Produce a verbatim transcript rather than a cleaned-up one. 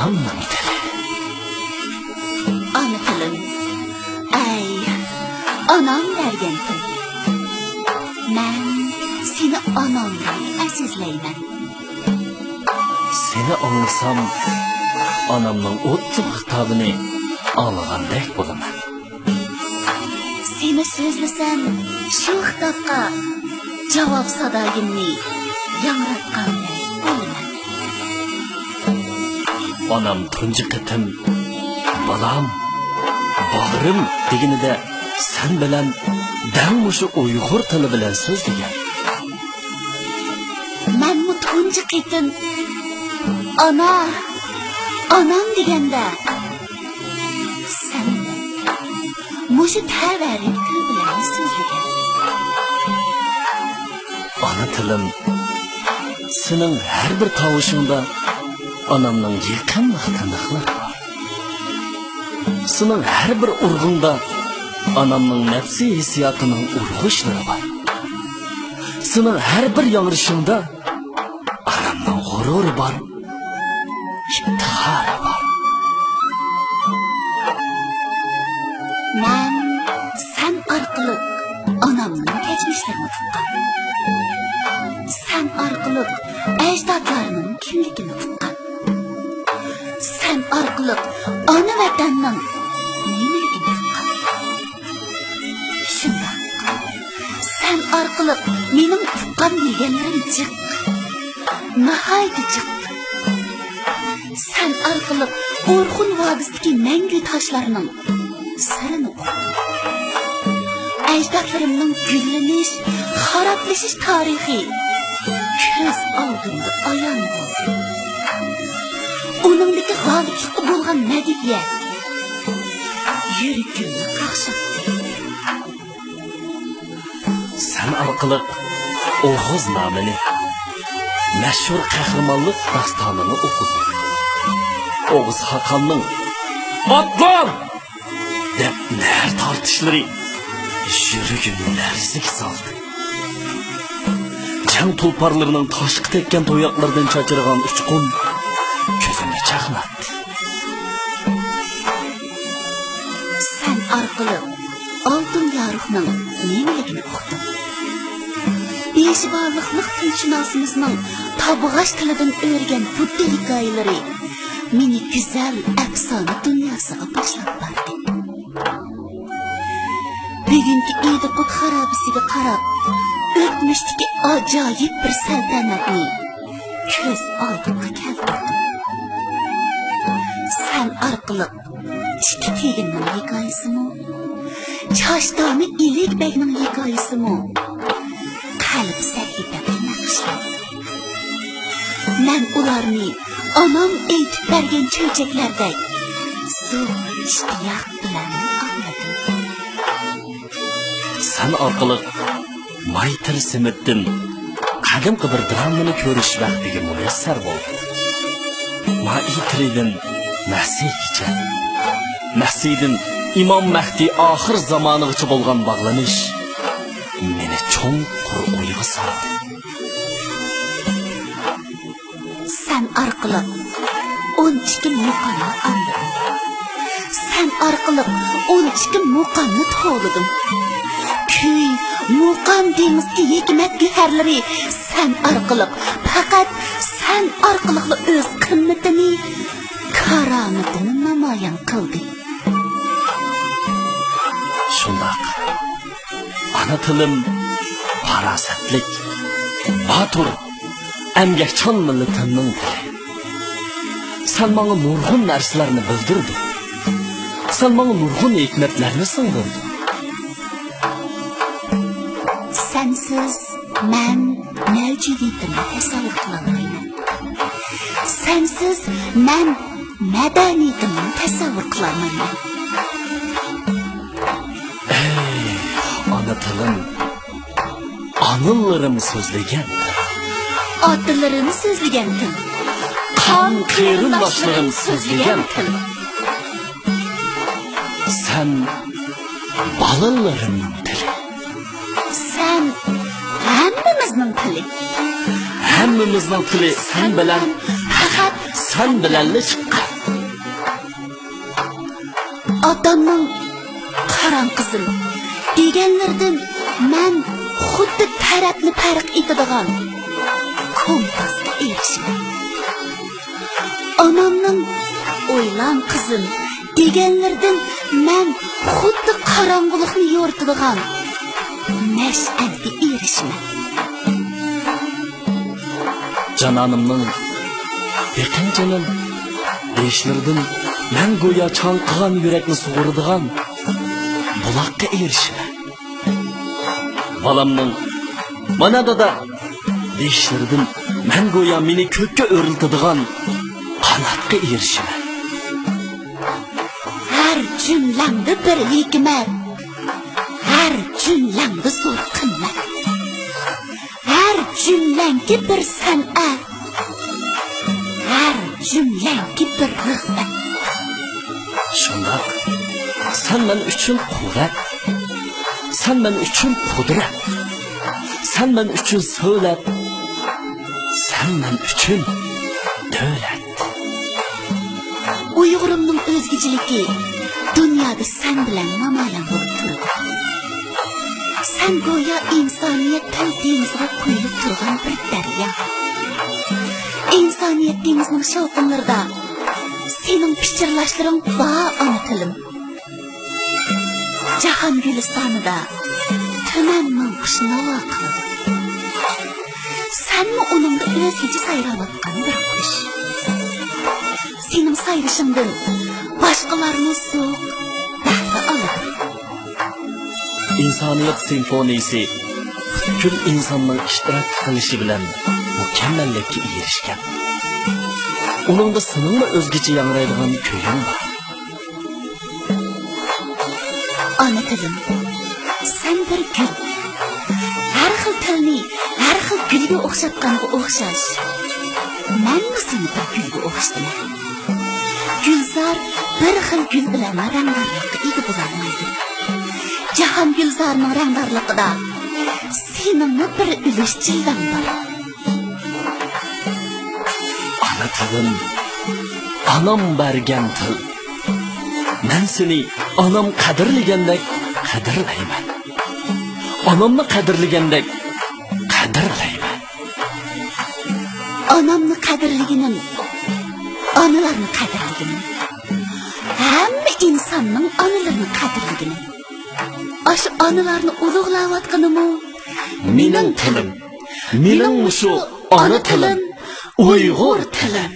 ئانامنىڭ تىلى. ئانا تىلىم. ئەي، ئانام بەرگەن تىل. مەن سېنى ئانامدەك ئەزىزلەيمەن. سېنى ئاڭلىسام، ئانامنىڭ ئوتلۇق خىتابىنى ئاڭلىغاندەك بولىمەن. سېنى سۆزلىسەم، شۇ خىتابقا جاۋاب سادايىمنى ياڭراتقاندەك بولىمەن. ئانام تۇنجى قېتىم «بالام، باغرىم» دېگىنىدە، سەن بىلەن دەل مۇشۇ ئۇيغۇر تىلى بىلەن سۆزلىگەن. مەنمۇ تۇنجى قېتىم «ئانا، ئانام» دېگەندە، سەن مۇشۇ تەۋەررۈك تىل بىلەن سۆزلىگەن. ئانا تىلىم، سېنىڭ ھەر بىر تاۋۇشۇڭدا ئانامنىڭ يېقىملىق تىنىقلىرى بار. سېنىڭ ھەر بىر ئۇرغۇڭدا ئانامنىڭ نەپسىي ھېسسىياتىنىڭ ئۇرغۇشلىرى بار. سېنىڭ ھەر بىر ياڭرىشىڭدا ئانامنىڭ غۇرۇرى بار، ئىپتىخارى بار. مەن سەن ئارقىلىق ئانامنىڭ كەچمىشلىرىنى ئۇققان. سەن ئارقىلىق ئەجدادلارنىڭ كىملىكىنى ئۇققان. سەن ئارقىلىق ئانا ۋەتەننىڭ نېمىلىكىنى ئۇققان. شۇنداق. سەن ئارقىلىق مېنىڭ ئۇققان بىلگەنلىرىم جىق. ناھايىتى جىق. سەن ئارقىلىق ئورخۇن ۋادىسىدىكى مەڭگۈ تاشلارنىڭ سىرىنى ئۇقتۇم. ئەجدادلىرىمنىڭ گۈللىنىش، خارابلىشىش تارىخى كۆز ئالدىمدا ئايان بولدى. ئۇنىڭدىكى غالىبلىققا بولغان مەدھىيە يۈرىكىمنى قاقشاتتى. سەن ئارقىلىق ئوغۇز نامىنى، مەشھۇر قەھرىمانلىق داستانىنى ئوقۇدۇم. ئوغۇز خاقاننىڭ «ئاتلان!» دەپ نەر تارتىشلىرى يۈرىكىمنى لەرزىگە سالدى. جەڭ تۇلپارلىرىنىڭ تاشقا تەگكەن تۇياقلىرىدىن چاچرىغان ئۇچقۇن كۆزۈمنى چاقناتتى. سەن ئارقىلىق ئالتۇن يارۇقنىڭ نېمىلىكىنى ئۇقتۇم. بېشى بارلىقلىق تىلشۇناسىمىزنىڭ تابغاچ تىلىدىن ئۆرگەن بۇددا ھېكايىلىرى مېنى گۈزەل ئەپسانە دۇنياسىغا باشلاپ باردى. بۈگۈنكى ئىدىقۇت خارابىسىگە قاراپ، ئۆتمۈشتىكى ئاجايىپ بىر سەلتەنەتنى كۆز ئالدىمغا كەلتۈردۈم. سەن ئارقىلىق ئىككى تېگىننىڭ ھېكايىسىمۇ، چاشتامى ئىلىك بەگنىڭ ھېكايىسىمۇ قەلب سەھىپەمگە نەقىشلەندى. مەن ئۇلارنى ئانام ئېيتىپ بەرگەن چۆچەكلەردەك زور ئىشتىياق بىلەن ئاڭلىدىم. سەن ئارقىلىق مايتىرى سېمىتتىن قەدىمكى بىر درامىنى كۆرۈش بەختىگە مۇيەسسەر بولدۇم. مائىترىدىن مەسىھكىچە، مەسىھدىن ئىمام مەھدى ئاخىر زامانىغىچە بولغان باغلىنىش مېنى چوڭقۇر ئويغا سالدى. سەن ئارقىلىق ئون ئىككى مۇقامنى ئاڭلىدىم. سەن ئارقىلىق ئون ئىككى مۇقامنى توۋلىدىم. كۈي، مۇقام دېڭىزدىكى ھېكمەت گۆھەرلىرى سەن ئارقىلىق، پەقەت سەن ئارقىلىقلا ئۆز قىممىتىنى، كارامىتىنى نامايان قىلدى. شۇنداق. ئانا تىلىم پاراسەتلىك، باتۇر، ئەمگەكچان مىللىتىمنىڭ تىلى. سەن ماڭا نۇرغۇن نەرسىلەرنى بىلدۈردۈڭ. سەن ماڭا نۇرغۇن ھېكمەتلەرنى سىڭدۈردۈڭ. سەنسىز مەن مەۋجۇدىيىتىمنى تەسەۋۋۇر قىلالمايمەن. سەنسىز مەن مەدەنىيىتىمنى تەسەۋۋۇر قىلالمايمەن. ئەي، ئانا تىلىم، ئانىلىرىم سۆزلىگەن تىل. ئاتىلىرىم سۆزلىگەن تىل. قان قېرىنداشلىرىم سۆزلىگەن تىل. سەن بالىلىرىمنىڭ تىلى. سەن ھەممىمىزنىڭ تىلى. ھەممىمىزنىڭ تىلى سەن بىلەن، پەقەت سەن بىلەنلا چىققان. ئاتامنىڭ «قاراڭ قىزىم» دېگەنلىرىدىن مەن خۇددى تەرەپنى پەرق ئېتىدىغان كومپاسقا ئېرىشىمەن. ئانامنىڭ «ئويلاڭ قىزىم» دېگەنلىرىدىن مەن خۇددى قاراڭغۇلۇقنى يورۇتىدىغان مەشئەلگە ئېرىشىمەن. جانانىمنىڭ «بېقىڭ جېنىم» دېيىشلىرىدىن مەن گويا چاڭقىغان يۈرەكنى سۇغۇرىدىغان بۇلاققا ئېرىشىمەن. بالامنىڭ «مانا دادا» دېيىشلىرىدىن مەن گويا مېنى كۆككە ئۆرلىتىدىغان قاناتقا ئېرىشىمەن. ھەر جۈملەڭدە بىر ھېكمەت، ھەر جۈملەڭدە زور قىممەت. ھەر جۈملەڭكى بىر سەنئەت، ھەر جۈملەڭكى بىر رىغبەت. شۇنداق، سەن مەن ئۈچۈن قۇۋۋەت، سەن مەن ئۈچۈن قۇدرەت، سەن مەن ئۈچۈن سۆلەت، سەن مەن ئۈچۈن دۆلەت. ئۇيغۇرۇمنىڭ ئۆزگىچىلىكى دۇنيادا سەن بىلەن نامايان بولۇپ تۇرىدۇ. سەن گويا ئىنسانىيەت تىل دېڭىزىغا قۇيۇلۇپ تۇرغان بىر دەريا. ئىنسانىيەت دېڭىزىنىڭ شاۋقۇنلىرىدا سېنىڭ پىچىرلاشلىرىڭ بار، ئانا تىلىم. جاھان گۈلىستانىدا تۈمەن مىڭ قۇش ناۋا قىلىدۇ. سەنمۇ ئۇنىڭدا ئۆزگىچە سايراۋاتقان بىر قۇش. سېنىڭ سايرىشىڭدىن باشقىلارمۇ زوق بەھرە ئالىدۇ. ئىنسانىيەت سىمفونىيىسى پۈتكۈل ئىنساننىڭ ئىشتىراك قىلىشى بىلەن مۇكەممەللىككە ئېرىشكەن. ئۇنىڭدا سېنىڭمۇ ئۆزگىچە ياڭرايدىغان كۈيۈڭ بار. ئانا تىلىم، سەن بىر گۈل. ھەر خىل تىلنى ھەر خىل گۈلگە ئوخشاتقانغا ئوخشاش، مەنمۇ سېنى بىر گۈلگە ئوخشىتىمەن. گۈلزار بىر خىل گۈل بىلەنلا رەڭدارلىققا ئىگە بولالمايدۇ. جاھان گۈلزارىنىڭ رەڭدارلىقىدا سېنىڭمۇ بىر ئۈلۈش جىلۋەڭ بار. ئانا تىلىم، ئانام بەرگەن تىل. مەن سېنى ئانام قەدىرلىگەندەك قەدىرلەيمەن. ئانامنى قەدىرلىگەندەك قەدىرلەيمەن. ئانامنى قەدىرلىگىنىم، ئانىلارنى قەدىرلىگىنىم، ھەممە ئىنساننىڭ ئانىلىرىنى قەدىرلىگىنىم. ئاشۇ ئانىلارنى ئۇلۇغلاۋاتقىنىمۇ مېنىڭ تىلىم. مېنىڭ مۇشۇ ئانا تىلىم، ئۇيغۇر تىلىم.